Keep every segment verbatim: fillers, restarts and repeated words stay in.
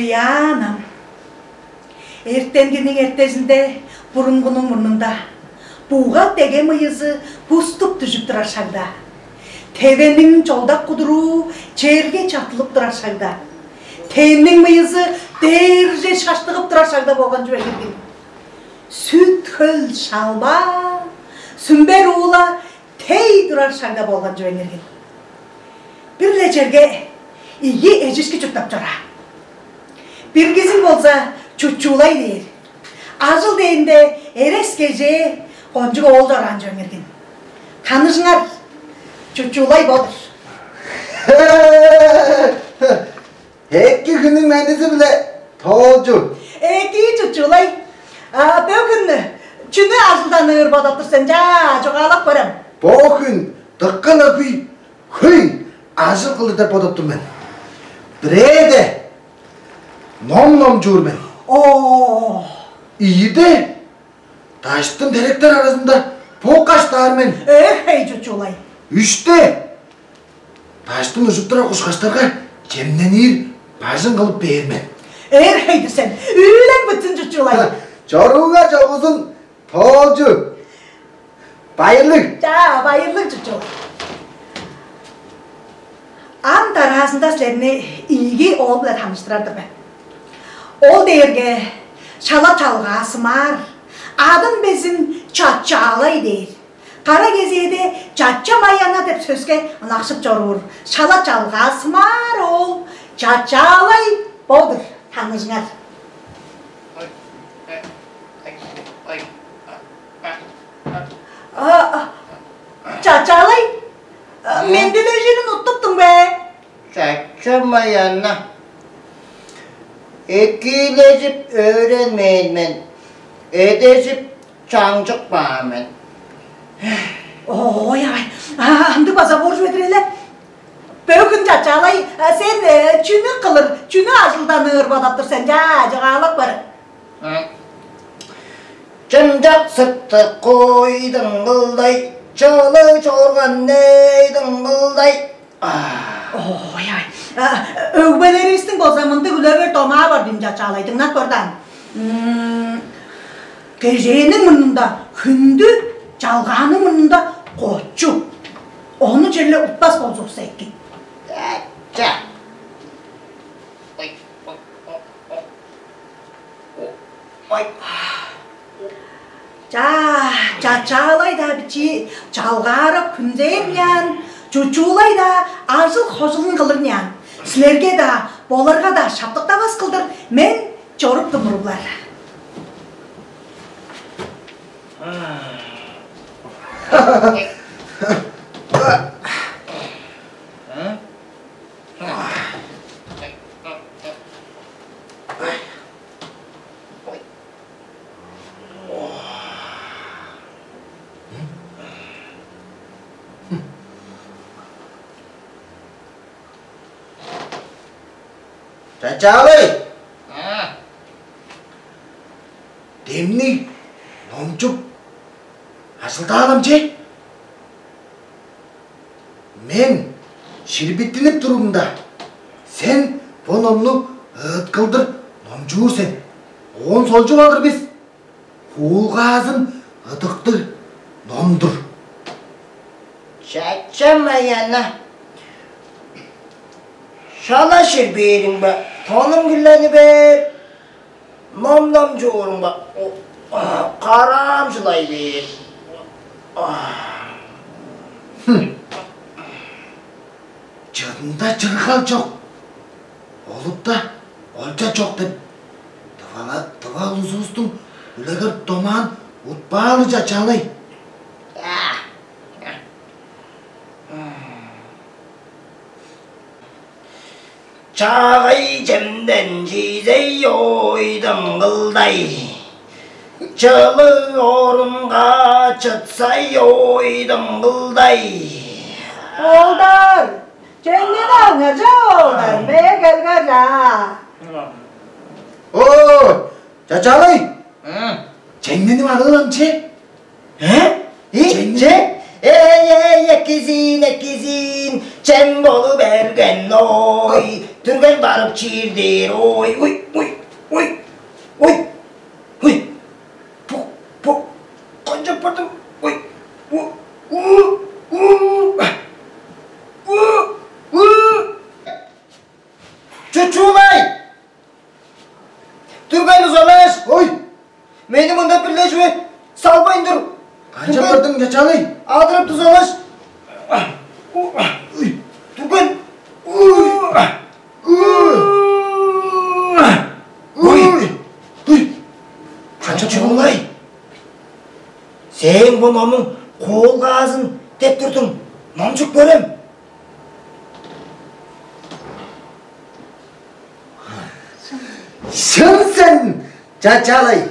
Яанам, эртенгиниң эртезинде, бурунгунуң мурнунда буга деге мыйызы буступ дүжүп турар шагда, тевениң чолдак кудуруу черге чаттылып турар шагда, тенниң мыйызы дээрже шаштыгып турар шагда болган чүве иргин. Сүт-хөл шалбаан, сүмбер уула тей турар шагда болган чүве иргин. Бир-ле черге ийи эжишки чурттап чораан. Биргизиң болза Чучуулай дээр. Ажыл дээнде эрес-кежээ кончуг оол чораан чүве иргин. Таныжыңар, Чучуулай бо-дур. Эки хүннүң мендизи-биле, тоолчу. Эки, Чучуулай. А бөгүн чүнү ажылданыр бодап тур сен? Чаа, чугаалап көрем. Бо хүн дыка-ла хөй, хөй ажыл кылыр деп бодап тур мен. Бирээде ном номчуур мен. Оо. Ийиде даштын теректер аразында бок каштаар мен. Эх, эй, Чучуулай. Үште даштын ужуп турар кушкаштарга чемненир бажың кылып бээр мен. Эр хей-дир сен, үүлең бүтсүн, Чучуулай. Чорууңар чогузун, тоолчу. Байырлыг. Чаа, байырлыг, Чучуулай. Ам дараазында силерни ийиги оол-биле таныштырар-дыр мен. Ол дээрге шала чалгаа сымаар, адын безин Чачаалай дээр. Кара кезээде Чача Маяна деп сөске ынакшып чоруур шала чалгаа сымаар оол Чачаалай бо-дур, таныжыңар. А, а, Чачаалай, а, мендилежирин уттуптуң бе? Чача Маяна. Экиилежип өөренмээн мен, эдежип чаңчык баар мен. Ой, ай, а, ындыг база боор чүве-дир эле. Бөгүн, Чачаалай, а, сен, э, чүнү кылыр, чүнү ажылданыр бодап тур сен? Чаа, чугаалап көр. М. Чымчак сыктык кой дыңгылдай, чылыг чорган ней дыңгылдай. А. Ой, ай. А, өгбелеривистиң болза мындыг үлегер домаа бар дийин, Чачаалай, дыңнап көр даан. М, кежээниң мурнунда хүндү, чалгааның мурнунда кочу. Ону черле утпас болзувусса эки. Ча. Ой, ой, ой, ой. Ой. Чаа, Чачаалай-даа бичии чалгаарап хүнзээр ыйнаан, Чучуулай-даа ажыл-хожулун кылыр ыйнаан. Силерге-даа, боларга-даа шаптыктавас кылдыр мен чоруп тур мен, уруглар. Чачаалай! Демниг номчуп ажылдаал ам че? Мен ширбиттинип турумда, сен бо номну ыыткылдыр номчуур сен. Оон солчуп алыр бис. Хуулгаазын ыдыктыг ном-дур. Чача Маяна, шала ширбээриң бе, тонуң хүлени бээр, ном номчууруң бе, караам шылай бээр. Хм. Чыдында чыргал чок, олутта олча чок деп, тывала-, тыва улузувустуң үлегер домаан утпаалы, Чачаалай. Чаагай чемден чиизей, ой, дыңгылдай. Чылыг орунга чытсай, ой, дыңгылдай. Оолдар, чемненип алыңар, чаа, оолдар, бээр келгер, чаа. О, Чачаалай! М? Чемненип алыыл ам че? Э? Че? Че? Эй, эй, экизин, экизин, чем болу берген, ой. Дүрген барып чиир дээр. Ой, ой, ой, ой, ой, ой. Бу, бу, канчап бардым? Ой, у, у, у, у, у. Чучуунай! Дүрген узалааш, ой! Мени мында бир-ле чүве салбайн тур. Канчап бардың, чачалый? Адырып дузалаш. Ой, дүрген. Ой, ой, канчап чугулай? Сээң бо номуң хоолгаазын деп турдуң. Номчуп көрем. Шын сен, чачалай.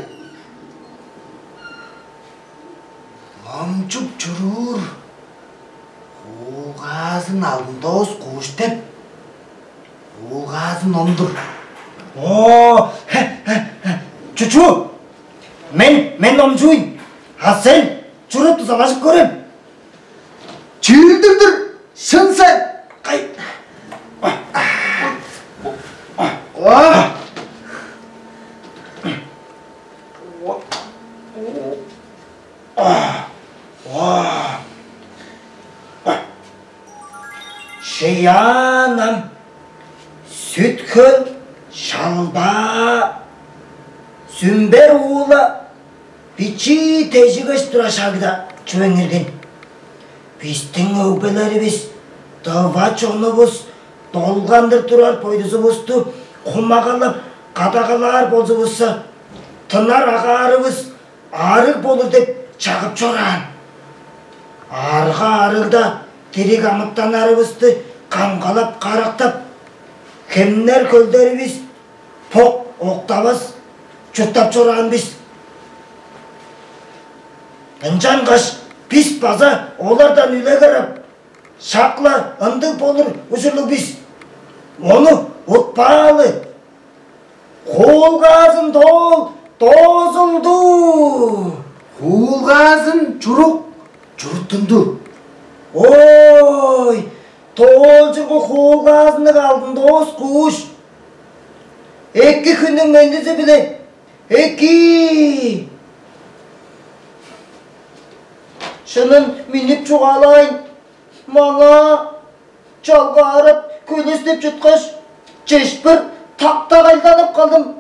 Номчуп чуруур, хуулгаазын алдындоос кууш деп, хуулгаазын номдур. О, чучу, мен мен номчууйн, а сен чуруп дузалажып көрем. Чүүлдүр-дүр, шын сен. Кай. О. Шыяан ам, Сүт-Хөл, Шалбаа, Сүмбер уула, бичии тежигеш тура шагда чүвеңерген. Бистиң өгбелеривис, дыва чонувус, долгандыр турар бойдузувусту хумагалап кадагалаар болзувусса, тынар агаарывыс арыг болур деп чагып чораан. Арга-арыгда дириг амытаннарывысты камгалап-карактап, хемнер-хөлдеривис бок октавас чурттап чораан бис. Ынчангаш бис база олардан үлегер ап, шак-ла ындыг болур ужурлуг бис. Ону утпаалы. Хуулгаазын доол доозулду. Хуулгаазын чурук чуруттунду. Ой, тоолчургу хуулгаазынныг алдындоос кууш. Эки хүннүң мендизи-биле, эки! Шынын миннип чугаалаайн, маңаа чалгаарап, көлестеп чыткаш, чешпир тактагайланып калдым.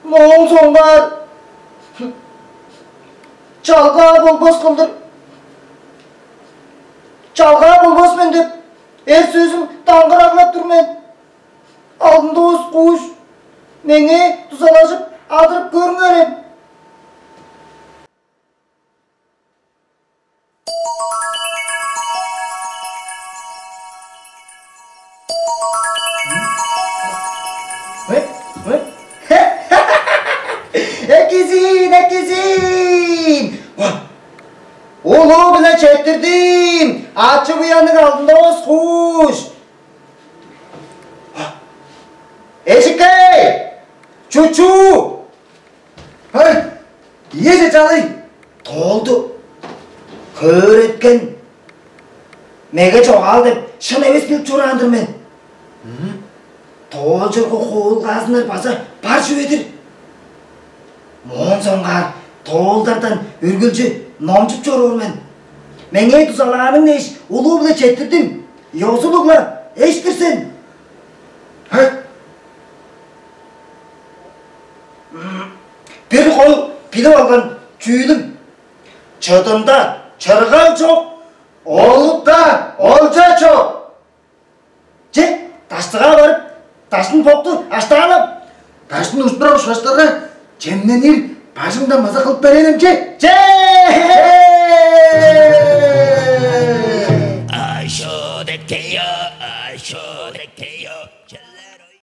Моон соңгаар чалгаа болбас кылдыр, чалгаа болбас мен деп, эр сөзүм даңгыраглап тур мен. Алдын-доос кууш, меңээ дузалажып, адырып көрүңерем. Экизин, экизин! Улуу-биле четтирдим, ачы-буянныг алдын-доос кууш! Эжикей! Чучуу! Ай, ийе, чалый! Тоолду хөөрүткен меге чогаал деп шын эвес билип чораан-дыр мен. Тоолчургу хуулгаазыннар база бар чүве-дир. Моон соңгаар тоолдардан үргүлчү номчуп чоруур мен. Меңээ дузалааның дээш, улуу-биле четтирдим. Ёзулуг-ла эш-тир сен. Бир кол билип алган чүүлүм: чыдында чыргал чок, олукта олча чок. Че, даштыгаа барып, даштын бокту аштаалап, даштын ужуттурар ушкаштарга чемненир бажыңдан база кылып берейн че. Че!